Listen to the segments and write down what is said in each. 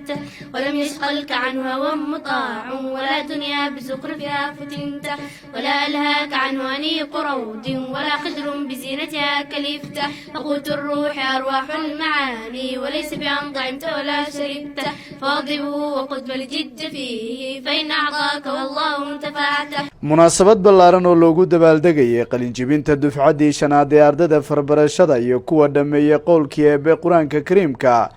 عبدته، ولم يشغلك عنه هوى مطاع، ولا دنيا بزخرفها فتنت، ولا ألهاك عنه أنيق روض، ولا خدر بزينتها كلفت. فقوت الروح أرواح المعاني، وليس بأن طعمت ولا شربت. فواظبه وقد الجد فيه، فإن أعطاك والله انتفعت. Munaasabad ballaaran oo loogu dabaaldegayay qalinjibinta dufcaddii shanaad ee ardayda farbarashada iyo kuwa dhammeeyey qowlkii Eebe, Qur-aanka Kariimka,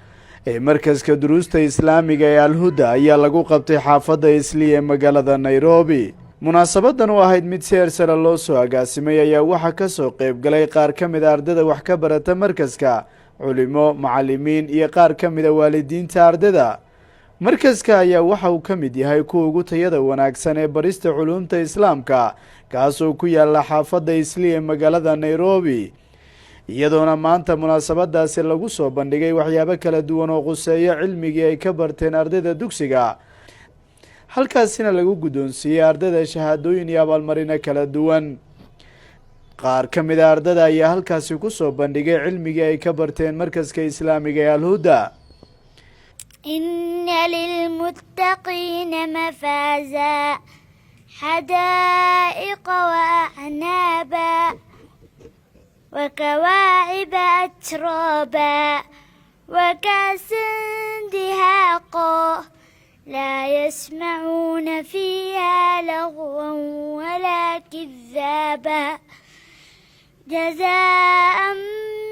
ee markaska duruusta Islaamiga ee Alhuda ayaa lagu qabtay xaafadda Isli ee magaalada Nairobi. Munaasabadan oo ahayd mid si heersare loo soo agaasimay ayaa waxaa kasoo qeyb galay qaar ka mid a ardayda wax ka barata markaska, culimo, macalimiin iyo qaar ka mid a waalidiinta ardayda. Markaska ayaa waxa uu ka mid yahay kuwa ugu tayada wanaagsan ee barista culuumta Islaamka, kaasoo ku yaala xaafadda Isli ee magaalada Nairobi, iyadoona maanta munaasabadaasi lagu soo bandhigay waxyaabo kala duwan oo quseeyo cilmigii ay ka barteen ardayda dugsiga, halkaasina lagu guddoonsiiyey ardayda shahaadooyin iyo abaalmarino kala duwan. Qaar ka mid a ardayda ayaa halkaasi kusoo bandhigay cilmigii ay ka barteen markaska Islaamiga ee Alhuda. إن للمتقين مفازا، حدائق وأعنابا وكواعب أترابا وكأسا دهاقا، لا يسمعون فيها لغوا ولا كذابا، جزاء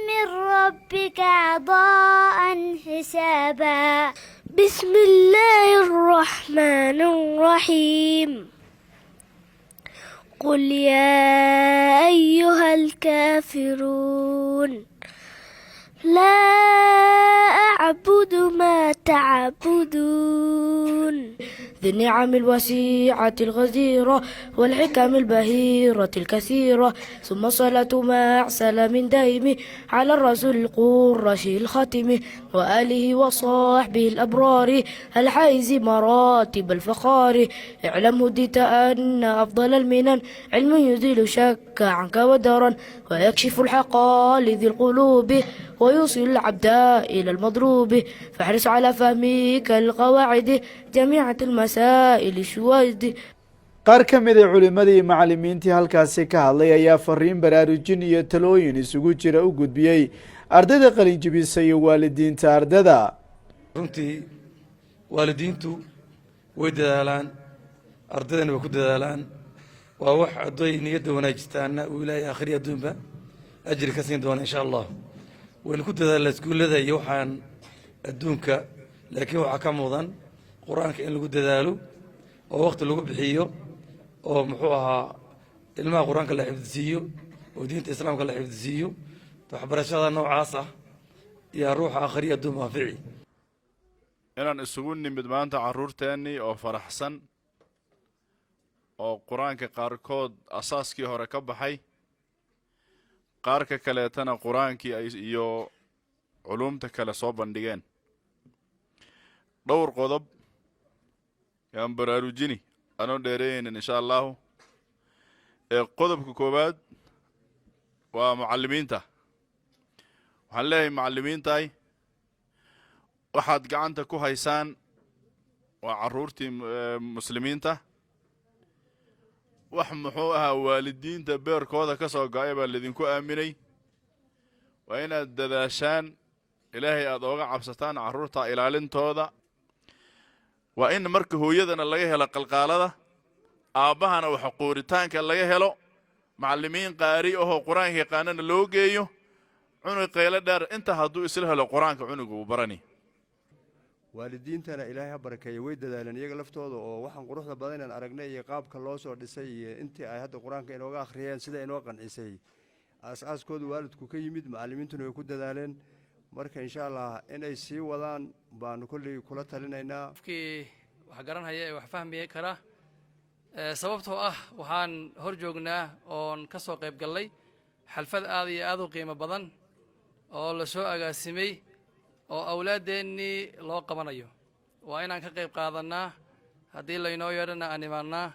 من ربك عطاء حسابا. بسم الله الرحمن الرحيم. قل يا أيها الكافرون، لا أعبد ما تعبدون. ذي النعم الوسيعة الغزيرة والحكم البهيرة الكثيرة، ثم الصلاة مع سلام دائم على الرسول القرشي الخاتم وآله وصحبه الأبرار الحائز مراتب الفخار. اعلم هديت أن أفضل المنن علم يزيل شك عنك ودرا، ويكشف الحق لذي القلوب، ويوصل العبد إلى المطلوب. فاحرص على فهمك القواعد جميع المسائل الشواذ. Qaar ka mid a culimadii macalimiintii halkaasi ka hadlay ayaa fariin baraarujin iyo talooyin isugu jira u gudbiyey ardayda qalinjibisa iyo waalidiinta ardada. Runtii waalidiintu way dadaalaan, ardaydana way ku dadaalaan. Waa wax hadday niyadda wanaajistaana uu Ilaahay aakhiri adduunba ajri ka siin doona, insha Allah. Waynu ku dadaalnaa iskuullada iyo waxaan adduunka, laakiin waxaa ka mudan Qur-aanka in lagu dadaalo oo waqti lagu bixiyo oo muxuu ahaa ilmaha Qur-aanka la xifdisiiyo oo diinta Islaamka la xifdisiiyo. Waxbarashada noocaas ah yaa ruuxa aakhiri adduunba anfici. Inaan isugu nimid maanta carruurteennii oo faraxsan oo Qur-aanka qaarkood asaaskii hore ka baxay, qaarka kaleetana Qur-aankii ay iyo culuumta kale soo bandhigeen. Dhowr qodob yaan baraarujini anoon dheereeyeynin, insha Allahu. Ee qodobka koowaad waa mucallimiinta. Waxaan leeyahay, macallimiintahay, waxaad gacanta ku haysaan waa carruurtii Muslimiinta. Wax muxuu ahaa waalidiinta beerkooda ka soo go'ay baa laydinku aaminay. Waa inaad dadaashaan, Ilaahay aad ooga cabsataan carruurta ilaalintooda. Waa in marka hooyadana laga helo qalqaalada, aabbahana waxa qooritaanka laga helo, macallimiin qaari ahoo Qur-aanka yaqaanana loo geeyo. Cunug qaylo dheer inta hadduu isla helo, Qur-aanka cunuga uu barani. Waalidiintana Ilaahay ha barakeeyo, way dadaaleen iyaga laftooda, oo waxaan quruxda badan inaan aragnay iyo qaabka loo soo dhisay iyo intii ay hadda Qur-aanka inooga akhriyeen, sida inoo qancisay, aas-aaskoodu waalidku ka yimid, macallimiintuna way ku dadaaleen. Marka insha Allah inay sii wadaan baanu kolley kula talinaynaa. Qofkii wax garanhaya ee wax fahmaya kara, sababtoo ah waxaan hor joognaa oon ka soo qayb gallay xaflad aad iyo aad u qiimo badan oo la soo agaasimay oo awlaaddeennii loo qabanayo. Waa inaan ka qayb qaadannaa, haddii laynoo yeedhana aan imaannaa.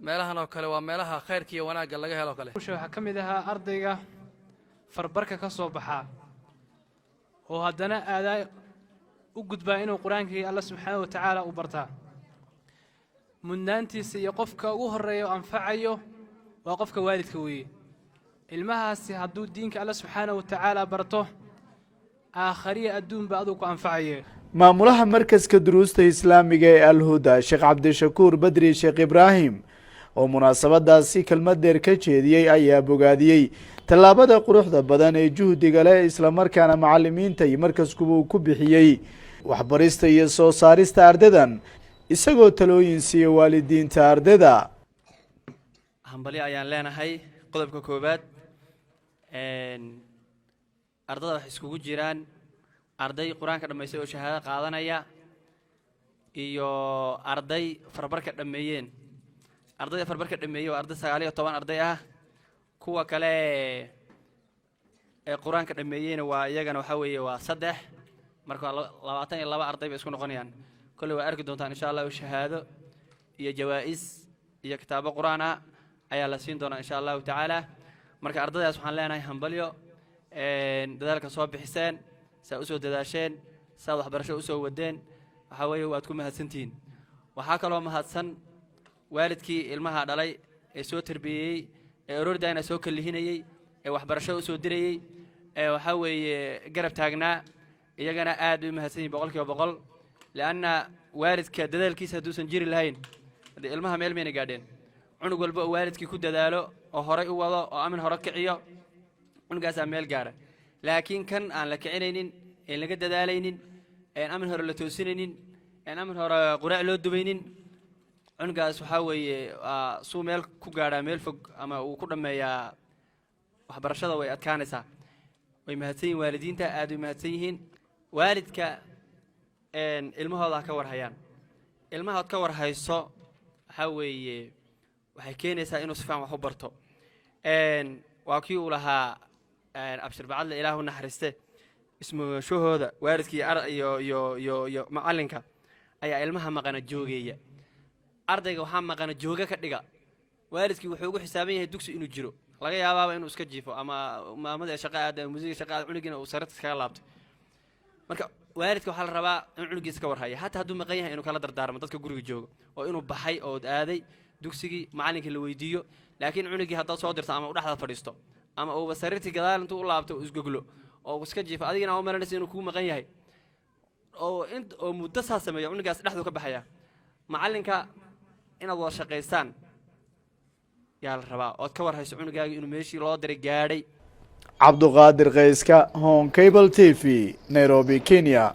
Meelahan oo kale waa meelaha khayrka iyo wanaagga laga helo kale. Waxaa ka mid ahaa ardayga farbarka ka soo baxaa oo haddana aadaa u U gudbaa inuu Qur-aankii Alla subxaana wa tacaala u bartaa. Mudnaantiisa iyo qofka ugu horreeya oo anfacayo waa qofka waalidka weeye. Ilmahaasi hadduu diinka Alla subxaana wa tacaala barto, aakhariya adduunba aduu ku anfacaye. Maamulaha Markaska Duruusta Islaamiga ee Alhuda, Sheekh Cabdishakuur Badri Sheekh Ibraahim, oo munaasabadaasi kelmad dheer ka jeediyey, ayaa bogaadiyey tallaabada quruxda badan ee juhdiga leh, islamarkaana macalimiinta iyo markaskuba uu ku bixiyey waxbarista iyo soo saarista ardadan, isagoo talooyin siiya waalidiinta ardayda. Hambalyo ayaan leenahay. Qodobka koowaad, ardada waxay iskugu jiraan arday Qur-aanka dhammaystay oo shahaado qaadanaya iyo arday farbarka dhammeeyeen. Ardayda farbarka dhameeyey waa arday 19 arday ah. Kuwa kale ee Qur-aanka dhameeyeyna waa iyagana waxaa weeye waa saddex. Marka waa 22 arday bay isku noqonayaan. Kolley waa arki doontaan insha Allahu, shahaado iyo jawaa'is iyo kitaabo Qur-aan ah ayaa la siin doonaa insha Allahu tacaala. Marka ardaydaas waxaan leenahay hambalyo, dadaalka soo bixiseen, saa usoo dadaasheen, saad waxbarasho usoo wadeen, waxaa weeye waad ku mahadsantihiin. Waxaa kaloo mahadsan waalidkii ilmaha dhalay ee soo tarbiyeeyey, ee aroordayna soo kallihinayey, ee waxbarasho usoo dirayey, ee waxaa weeye garab taagnaa. Iyagana aad bay u mahadsan yihin 100%, lianna waalidka dadaalkiisa hadduusan jiri lahayn, haddee ilmaha meel mayna gaadheen. Cunug walba oo waalidkii ku dadaalo oo horay u wado oo amin hore kiciyo, cunugaasaa meel gaara. Laakiin kan aan la kicinaynin, een laga dadaalaynin, een amin hore la toosinaynin, een amin hore quraac loo dubaynin, cunugaas waxaa weeye suu meel ku gaadhaa meel fog ama uu ku dhammeeyaa waxbarashada way adkaanaysaa. Way mahadsan yihin waalidiinta, aad bay mahadsan yihiin. Waalidka ilmahooda ha ka warhayaan. Ilmahaad ka warhayso waxaa weeye waxay keenaysaa inuu si fiican wax u barto. Waa kii uu lahaa Abshir Bacadle, Ilaahu naxariiste, ismugashahooda waalidkii iyo macallinka ayaa ilmaha maqana joogeeya. Ardayga waxaa maqana jooga ka dhiga waalidkii. Wuxuu ugu xisaaban yahay dugsi inuu jiro, laga yaabaaba inuu iska jiifo ama maamada shaqa aada ama musiga shaqa aada, cunugiina uu sarirta iskaga laabto. Marka waalidka waxaa la rabaa in cunugiisa ka warhaya, hataa hadduu maqan yahay inuu kala dardaarmo dadka guriga jooga oo inuu baxay oo aaday dugsigii, macallinkii la weydiiyo. Laakiin cunugii haddaad soo dirto ama u dhexda fadhiisto ama uuba sariirtii gadaal intuu u laabto uu isgoglo oo uu iska jiifo, adigina u malanaysa inuu kuu maqan yahay oo in oo muddo saa sameeyo, cunugaas dhexduu ka baxaya. Macallinka inaad wada shaqaysaan yaa la rabaa, ood ka warhayso cunugaaga inuu meeshii loo diray gaadhay. Cabduqaadir Kayska, Horn Cable TV, Nairobi, Kenya.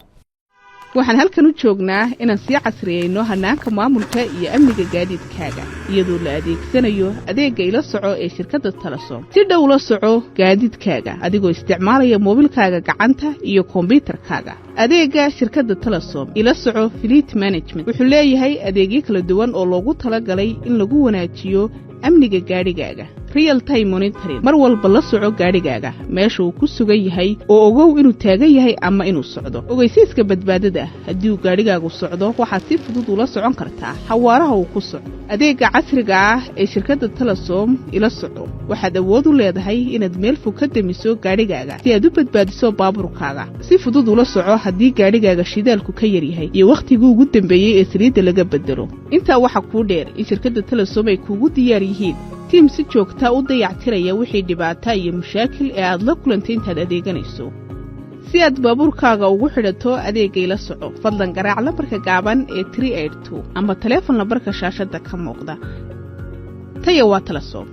Waxaan halkan u joognaa inaan sii casriyeyno hannaanka maamulka iyo amniga gaadiidkaaga, iyadoo la adeegsanayo adeegga Ila Soco ee shirkadda Telesom. Si dhow la soco gaadiidkaaga adigoo isticmaalaya moobilkaaga gacanta iyo kombyutarkaaga. Adeegga shirkadda Telesom Ila Soco Fleet Management wuxuu leeyahay adeegyo kala duwan oo loogu talagalay in lagu wanaajiyo amniga gaadhigaaga. Real time monitoring: mar walba la soco gaadhigaaga meesha uu ku sugan yahay oo ogow inuu taagan yahay ama inuu socdo. Ogeysiiska badbaadada: haddii uu gaadhigaagu socdo, waxaad si fudud ula socon kartaa xawaaraha uu ku socdo. Adeegga casriga ah ee shirkadda Telesom Ila Soco, waxaad awood u leedahay inaad meel fog ka demiso gaadhigaaga si aad u badbaadiso baabuurkaaga. Si fudud ula soco haddii gaadhigaaga shidaalku ka yaryahay iyo wakhtigii ugu dambeeyey ee saliidda laga bedelo. Intaa waxaa kuu dheer in shirkadda Telesom ay kuugu diyaar yihiin tiim si joogtaa u dayactiraya wixii dhibaata iyo mashaakil ee aad la kulantay intaad adeeganayso. Si aad baabuurkaaga ugu xidhato adeegga Ila Soco, fadlan garaac lambarka gaaban ee 382 ama taleefon lambarka shaashadda ka muuqda. Taya waa Telesom.